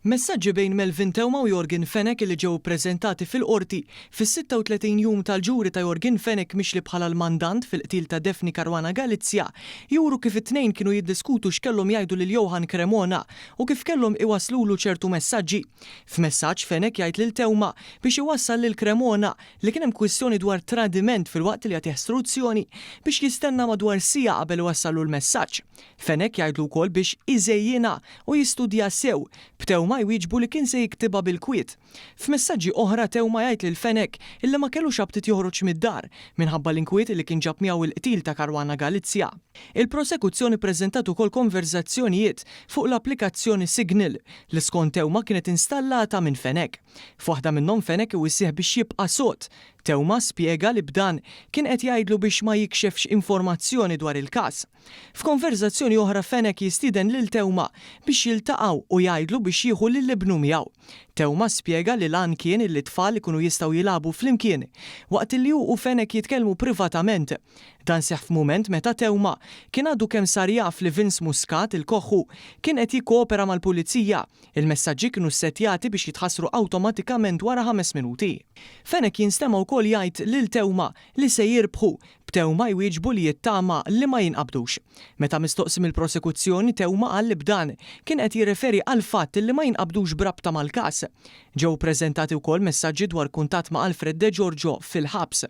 Messaġġi bejn Melvin Theuma u Yorgen Fenech li ġew ippreżentati fil-Qorti fis-36 jum tal-ġuri ta' Yorgen Fenech mixli bħala l-mandant fil-qtil ta' Daphne Caruana Galizia juru kif it-tnejn kienu jiddiskutu x'kellhom jgħidu lil Johann Cremona u kif kellhom iwasslulu ċertu messaġġi. F'messaġġ Fenech jgħid lil Theuma biex iwassal lil Cremona li kien hemm kwistjoni dwar tradiment filwaqt li jagħtih struzzjoni biex jistenna madwar siegħa qabel iwassallu l-messaġġ. Fenech jgħidlu wkoll biex iżejjinha u jistudja sew, b'Theuma jwieġbu li kien se jiktibha bil-kwiet. F'messaġġi oħra Theuma jgħid lil Fenech illi ma kellux aptit joħroġ mid-dar minħabba l-inkwiet li kien ġab miegħu l-qtil ta' Caruana Galizia. Il-prosekuzzjoni ppreżentat ukoll konverżazzjonijiet fuq l-applikazzjoni Signal li skont Theuma kienet installata minn Fenech. F'waħda minnhom Fenech iwissih biex jibqa' sod. Theuma spjega li b'dan kien qed jgħidlu biex ma jikxefx informazzjoni dwar il-każ. F'konverżazzjoni oħra Fenech jistieden lil Theuma biex jiltaqgħu u jgħidlu biex jieħu lil ibnu miegħu. Theuma spjega li l-għan kien illi t-tfal ikunu jistgħu jilagħbu flimkien waqt illi hu u Fenech jitkellmu privatament. Dan seħħ f'mument meta Theuma kien għadu kemm sar jaf li Vince Muscat, il-koħħu, kien qed jikkoopera mal-Pulizija. Il-messaġġi kienu ssettjati biex jitħassru awtomatikament wara ħames minuti. Fenech jinstema' wkoll jgħid lil Theuma li se jirbħu, b'Theuma jwieġbu li jittama li ma jinqabdux. Meta mistoqsi mill-prosekuzzjoni, Theuma qal li b'dan kien qed jirreferi għall-fatt li ma jinqabdux b'rabta mal-każ. Ġew ippreżentati wkoll messaġġi dwar kuntatt ma' Alfred Degiorgio fil-ħabs.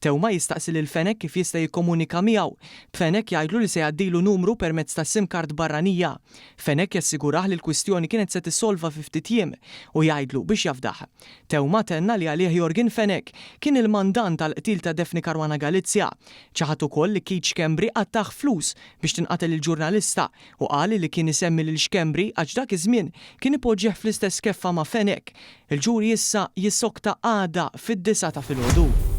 Theuma jistaqsi lil Fenech kif jista' jikkomunika miegħu, b'Fenech jgħidlu li se jgħaddilu numru permezz ta' sim card barranija. Fenech jassigurah li l-kwistjoni kienet se tissolva fi ftit jiem u jgħidlu biex jafdah. Theuma tenna li għalih Yorgen Fenech kien il-mandant għall-qtil ta' Daphne Caruana Galizia. Ċaħad ukoll li Keith Schembri qattagħ flus biex tinqatel il-ġurnalista u qal li kien isemmi lil Schembri għax dak iż-żmien kien ipoġġih fl-istess keffa ma' Fenech. Il-ġuri issa jissokta għada fid-disgħa ta' filgħodu.